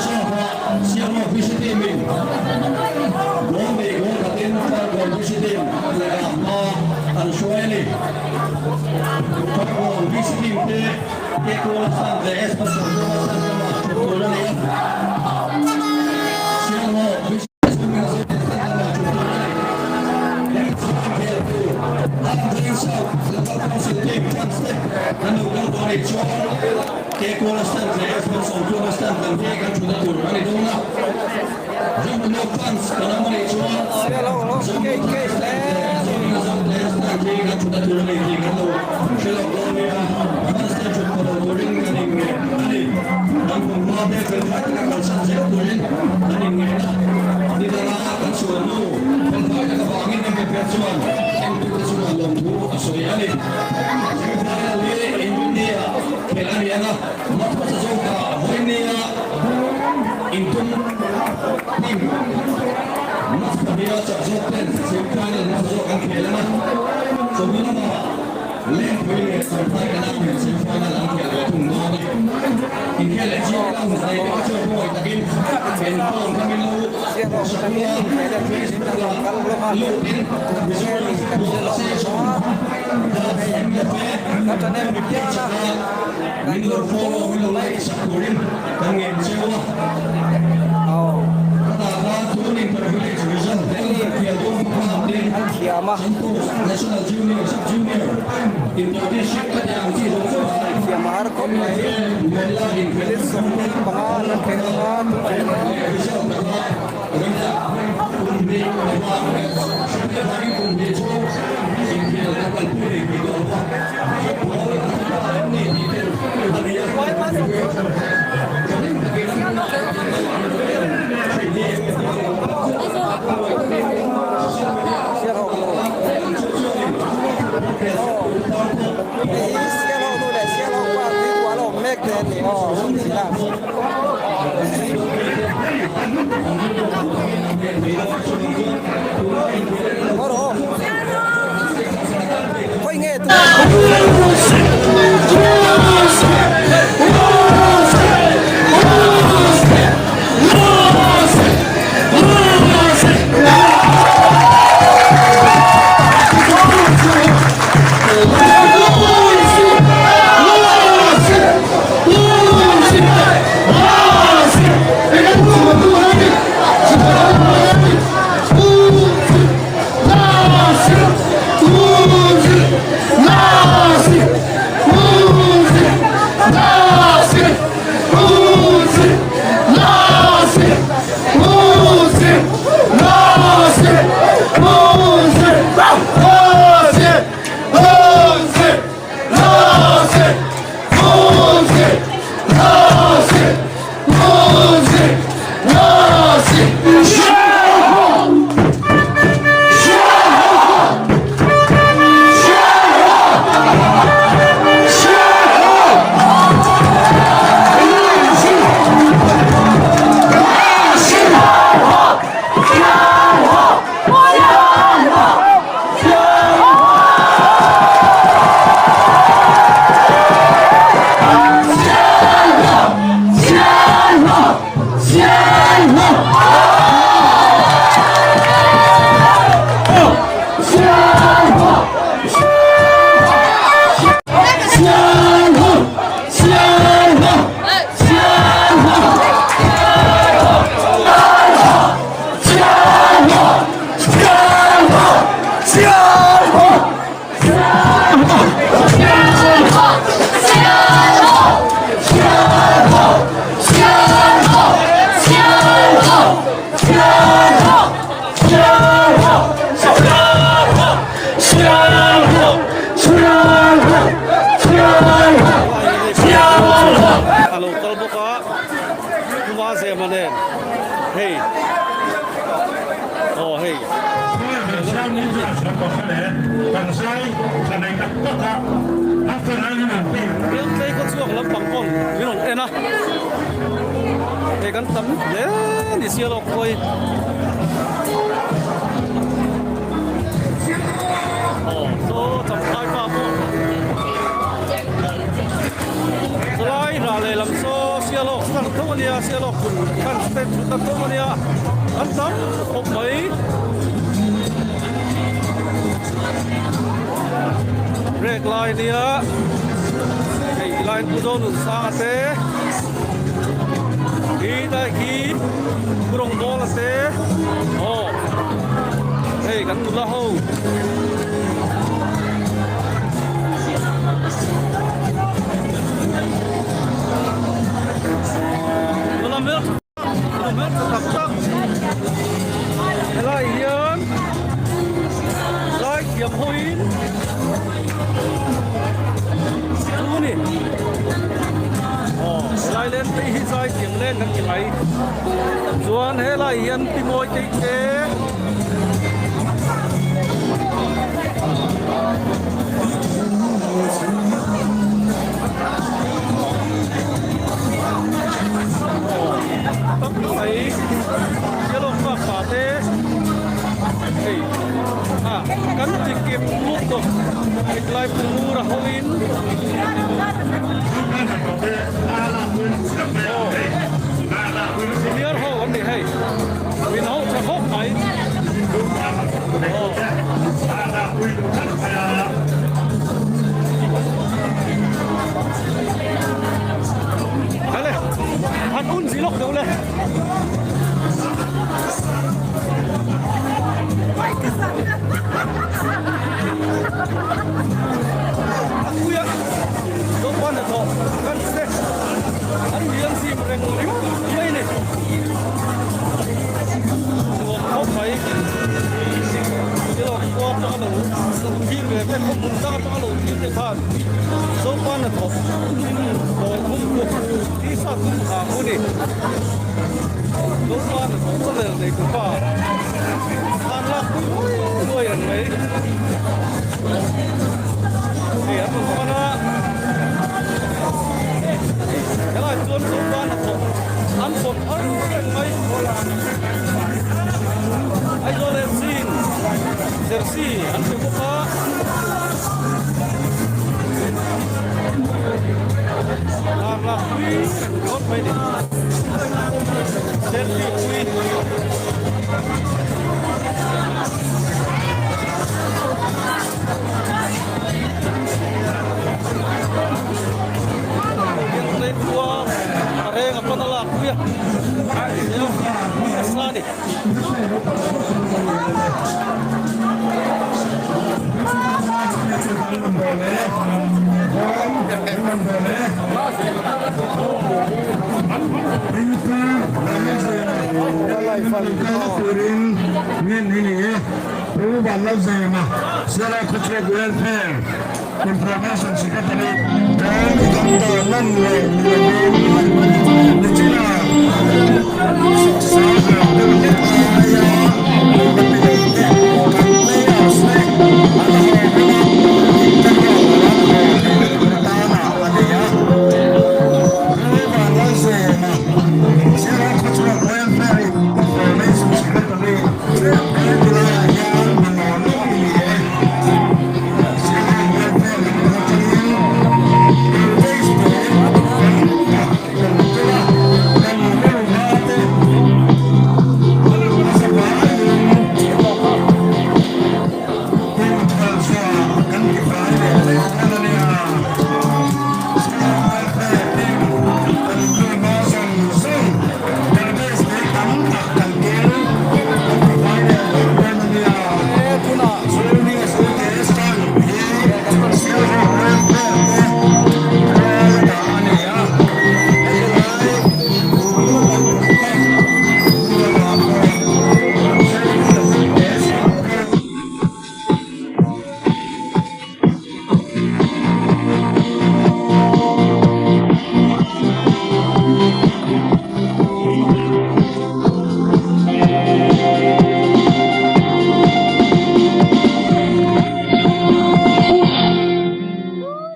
First half-ah Sialhawk VC team-in goal nei goal khatin Farkawn VC team lakah hma an hruai a ni. Farkawn VC team te Kekuala stand leh Espanol Goa stand lamah thut tur a ni a. Sialhawk VC Nidanga kan sual hnu felfai tak avangin MPF chuan entute chungah lawmthu a sawi a ni. Semifinal hi Inrinnia khelh a ni ang a, match hmasa zawkah vawinia intum team match pahniha chak zawk ten semifinal hmasa zawk an khel ang a, chawhnu lamah Lengpui leh Champhai Kalang in semifinal an khel ve thung dawn a ni. Inkhel leh chiang ka hun nei te chuan khawngaih takin en phone kha min lo hriat a, Facebook ah lut in Mizoram Football Association dot mfa hemi page ah khan min lo follow min lo like sak turin kan ngen cheu a. Khatah khan tun inter village result khel dawn bawk a tin Santosh National Junior Sub Junior inter district ka tih ang chi zawng zawng Hei hi Sialhawk nu leh Sialhawk pa tuikual a awm mek te an ni aw hun chin a. Haw rawh aw. Khawi nge tu. A lo kal bawk a Puma Zema nen hei aw hei Biangtlei khaw chhuak lampang pawn min rawn en a hei kan tam hle ni sia lawk pawh hi aw saw champhai pa pawh chulai rah lehlam saw sia lawk star tho a ni. a nia, Sialawk hmun fans te thut an tum a nia, an tam khawp mai. Break lai a nia, hei tilaiin Pu Zonunsanga te, khi dai khi Pu Rawngbawla te, aw hei kan nula ho. Nula hmel nula hmel tha tak tak helai hian zai thiam hawiin chu a ni aw helai len phei hi zai thiam len kan ti mai chuan helai hian pi mawi te te. Kan ti kim lutuk hetlai pumur a hawiin aw senior ho an ni hei min ho tha khawp mai aw. Hale han un zi lawk deuh le. A puia Zopa hnathawh kan se an liam zim reng ringawt mai a ni. Nuam khawp mai. Thil khua atanga lo thlir ve ve khawp hmun dang atanga lo thlir te khan Zopa hnathawh bawl hum chu tisa tum ang u ni. Zopa hnathawh channel nei tu pa khan lak pui luai luai reng mai. Hei an rawn pan a, helai chuan Zopa hnathawh an pawt har reng mai. Aizawl FC in jersey an pe bawk a. Lak lak pui reng ringawt mai a ni. Selfie pui. Biangtlei khua a reng a pan a lak pui a. Nasa a ni.